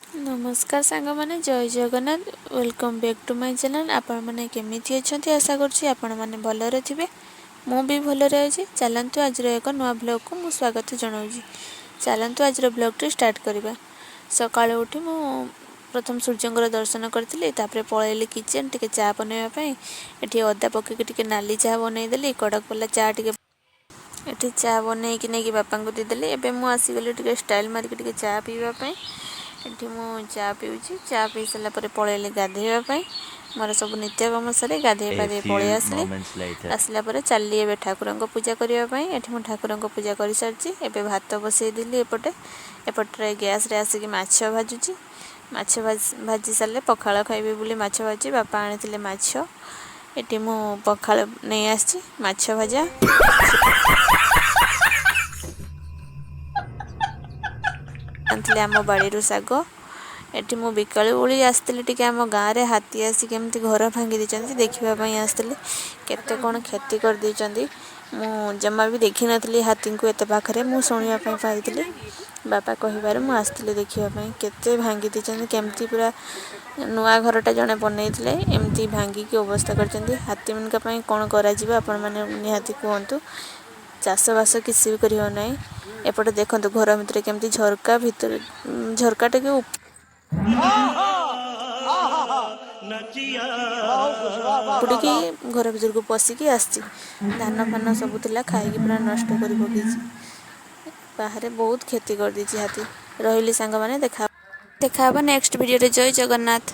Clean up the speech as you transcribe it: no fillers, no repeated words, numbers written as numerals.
ନମସ୍କାର ସାଙ୍ଗମାନେ, ଜୟ Jagannath. Welcome back to my channel. ଆପଣମାନେ କେମିତି ଅଛନ୍ତି? ଆଶା କରୁଛି ଆପଣମାନେ ଭଲରେ ଥିବେ। ମୁଁ ବି ଭଲରେ ଅଛି। ଚାଲନ୍ତୁ, ଆଜିର ଏକ ନୂଆ ବ୍ଲଗ୍କୁ ମୁଁ ସ୍ୱାଗତ ଜଣାଉଛି। ଚାଲନ୍ତୁ, ଆଜିର ବ୍ଲଗ୍ଟି ଷ୍ଟାର୍ଟ କରିବା। ସକାଳୁ ଉଠି ମୁଁ ପ୍ରଥମ ସୂର୍ଯ୍ୟଙ୍କର ଦର୍ଶନ କରିଥିଲି। ତାପରେ ପଳେଇଲି କିଚେନ୍ ଟିକେ ଚା ବନେଇବା ପାଇଁ। ଏଠି ଅଦା ପକେଇକି ଟିକେ ନାଲି ଚା ବନେଇଦେଲି, କଡ଼କ ବାଲା ଚା ଟିକେ। ଏଠି ଚା ବନେଇକି ନେଇକି ବାପାଙ୍କୁ ଦେଇଦେଲି। ଏବେ ମୁଁ ଆସିଗଲି ଟିକେ ଷ୍ଟାଇଲ୍ ମାରିକି ଟିକେ ଚା ପିଇବା ପାଇଁ। ଏଠି ମୁଁ ଚା ପିଉଛି। ଚା ପିଇ ସାରିଲା ପରେ ପଳେଇଲି ଗାଧେଇବା ପାଇଁ। ମୋର ସବୁ ନିତ୍ୟକର୍ମ ସାରି ଗାଧେଇ A ପାଧେଇ few ପଳେଇ ଆସିଲି। moments later. ଆସିଲା ପରେ ଚାଲିଲି ଏବେ ଠାକୁରଙ୍କ ପୂଜା କରିବା ପାଇଁ। ଏଠି ମୁଁ ଠାକୁରଙ୍କ ପୂଜା କରିସାରିଛି। ଏବେ ଭାତ ବସେଇଦେଲି ଏପଟେ। ଏପଟରେ ଗ୍ୟାସ୍ରେ ଆସିକି ମାଛ ଭାଜୁଛି। ମାଛ ଭାଜି ସାରିଲେ ପଖାଳ ଖାଇବି ବୋଲି ମାଛ ଭାଜି। ବାପା ଆଣିଥିଲେ ମାଛ। ଏଠି ମୁଁ ପଖାଳ ନେଇ ଆସିଛି, ମାଛ ଭଜା ଆଣିଥିଲେ ଆମ ବାଡ଼ିରୁ ଶାଗ। ଏଠି ମୁଁ ବିକାଳି ଓଳି ଆସିଥିଲି ଟିକେ। ଆମ ଗାଁରେ ହାତୀ ଆସି କେମିତି ଘର ଭାଙ୍ଗି ଦେଇଛନ୍ତି, ଦେଖିବା ପାଇଁ ଆସିଥିଲି। କେତେ କ'ଣ କ୍ଷତି କରିଦେଇଛନ୍ତି। ମୁଁ ଜମା ବି ଦେଖିନଥିଲି ହାତୀଙ୍କୁ ଏତେ ପାଖରେ। ମୁଁ ଶୁଣିବା ପାଇଁ ପାଇଥିଲି, ବାପା କହିବାରୁ ମୁଁ ଆସିଥିଲି ଦେଖିବା ପାଇଁ। କେତେ ଭାଙ୍ଗି ଦେଇଛନ୍ତି, କେମିତି ପୁରା ନୂଆ ଘରଟା ଜଣେ ବନେଇଥିଲେ, ଏମିତି ଭାଙ୍ଗିକି ଅବସ୍ଥା କରିଛନ୍ତି। ହାତୀମାନଙ୍କ ପାଇଁ କ'ଣ କରାଯିବ, ଆପଣମାନେ ନିହାତି କୁହନ୍ତୁ। ଚାଷବାସ କିଛି ବି କରିବ ନାହିଁ। ଏପଟେ ଦେଖନ୍ତୁ, ଘର ଭିତରେ କେମିତି ଝରକା ଭିତରେ ଝରକାଟାକୁ ଉପୁଡ଼ିକି ଘର ଭିତରକୁ ପଶିକି ଆସିଛି। ଧାନ ଫାନ ସବୁ ଥିଲା, ଖାଇକି ପୁରା ନଷ୍ଟ କରି ପକେଇଛି। ବାହାରେ ବହୁତ କ୍ଷତି କରିଦେଇଛି ହାତୀ। ରହିଲି ସାଙ୍ଗମାନେ, ଦେଖା ଦେଖା ହେବ ନେକ୍ସଟ ଭିଡ଼ିଓରେ। ଜୟ ଜଗନ୍ନାଥ।